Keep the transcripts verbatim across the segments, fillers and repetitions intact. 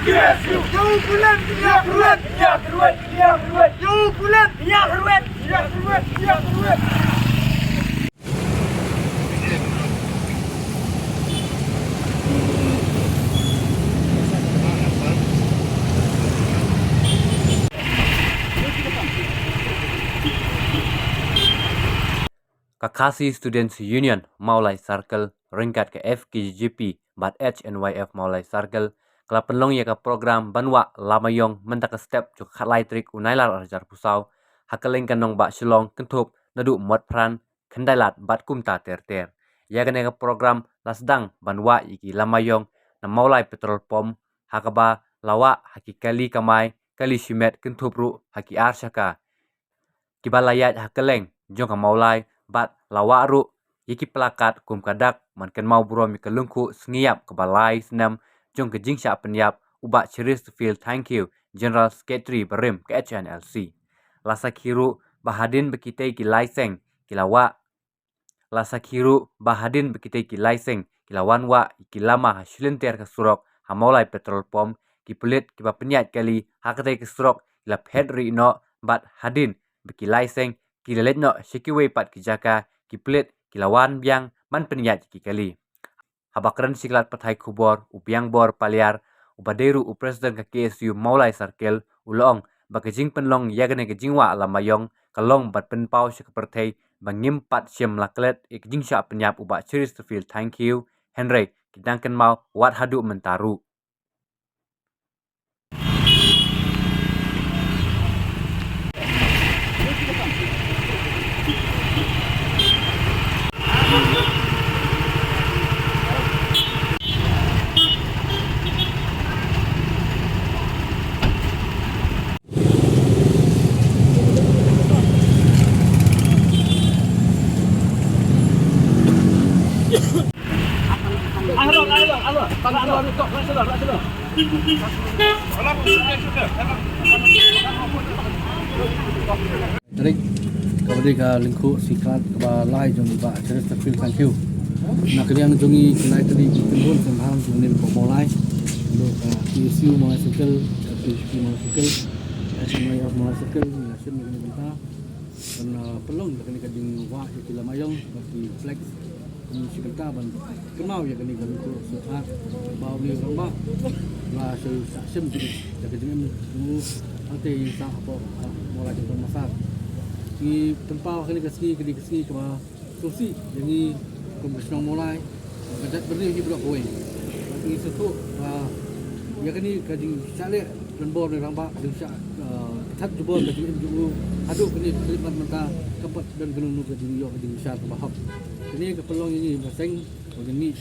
K S U! K S U! K S U! K S U! K S U! Ka Khasi Students Union Mawlai Circle ryngkat ka F K J G P bad H N Y F Mawlai Circle ka la pynlong ïa ka program ban wah Lama Ïong mynta ka step jong ka khatlai tarik u Nailar arhajar arphew saw ha kylleng ka nongbah Shillong kynthup naduh Motphran, Khyndailad bad kumta ter ter. Ïa kane ka program la sdang ban wah ïa ki Lama Ïong na Mawlai Petrol Pump ha kaba la wah ha ki kali kamai, kali shimet kynthup ruh ha ki ar shaka kiba la ïaid ha kylleng jong ka Mawlai bad la wah ruh ïa ki plakat kum ka dak ban kynmaw burom ïa ka lyngkhuh sngi ïap kaba lai snem jong ka jingshah pynïap u Bah Cheristerfield Thangkhiew, General Secretary barim ka H N L C. La sakhi ruh ba hadien ba kitei ki lai seng ki la wah La sakhi ruh ba hadien ba kitei ki lai seng ki la wan wah ïa ki lama ha shilynter ka surok ha Mawlai Petrol Pump, ki pulit kiba pynïaid kali ha katei ka surok ki la phet rieh noh bad hadien ba ki lai seng ki la leit noh sha kiwei pat ki jaka, ki pulit ki la wan biang ban pynïaid ïa ki kali. Haba kren sha ki lad pathai khubor u Biangbor Paliar uba dei ruh u President ka K S U Mawlai Circle u la ong ba ka jingpynlong ïa kane ka jingwah Lama Ïong ka long ban pynpaw sha ka pyrthei ba ngim pat shym la klet ïa ka jingshah pynïap u Bah Cheristerfield Thangkhiew, hynrei ki dang kynmaw wat haduh mynta ruh. Tarik kaba dei ka lyngkhuh sngi khlad kaba lai jong u Bah Cheristerfield Thangkhiew. Na ka liang jong ngi ki lai tylli ki kynhun seng bhang jong ngi ka Mawlai, ka K S U Mawlai Circle, ka K S U Mawlai Circle, S M I of Mawlai Circle, ngi la shim ïa kane ka bynta ban, uh, pynlong ïa kane ka jingwah ïa ki Lama Ïong bad ki flag. Kum shi bynta ban kynmaw ïa kane ka lyngkhuh sngewthuh ba u rangbah la shah shim jingim da ka jingim jong u hangtei sha hapoh, ah, Mawlai Jingpynmaster. Ngi pynpaw ha kane ka sngi, kane ka sngi kaba sngewsih ïa ngi kum ka shnong Mawlai, ka jaitbynriew hi baroh kawei. Bad ngi sngewthuh ba ïa kane ka jingshah leh donbor ne rangbah, jingshah, ah, tat jubor ka jingim jong u haduh kane ka khyllipmat mynta, kam pat don kano kano ka jingïoh ka jingbishar kaba hok. Kane ka pynlong ïa ngi ba seng ba ngin mih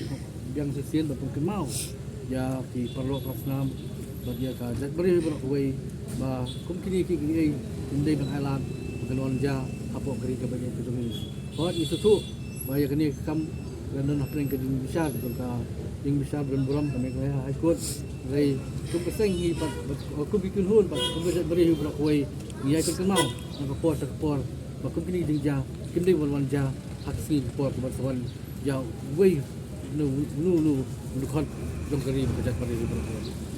biang shisien ban pynkynmaw ïa ki paralok parasnam bad ïa ka jaitbynriew baroh kawei ba kum kine ki kiei kim dei ban ailad ba kan wan jia hapoh ka ri kaba ïeit ka jong ngi. Hooid, ngi sngewthuh ba ïa kane ka kam kan don hapdeng ka jingbishar jong ka jingbishar donburom ka Meghalaya High Court. Hynrei kum ka seng hi pat, kum ki kynhun pat, kum ka jaitbynriew hi baroh kawei, ngi ïai pynkynmaw na ka por sha ka por ba kum kine ki jingjia kim dei ban wan jia ha ka sngi ka por kaba sa wan ïa uwei uno uno uno uno u dkhot jong ka ri bad ka jaitbynriew hi baroh kawei.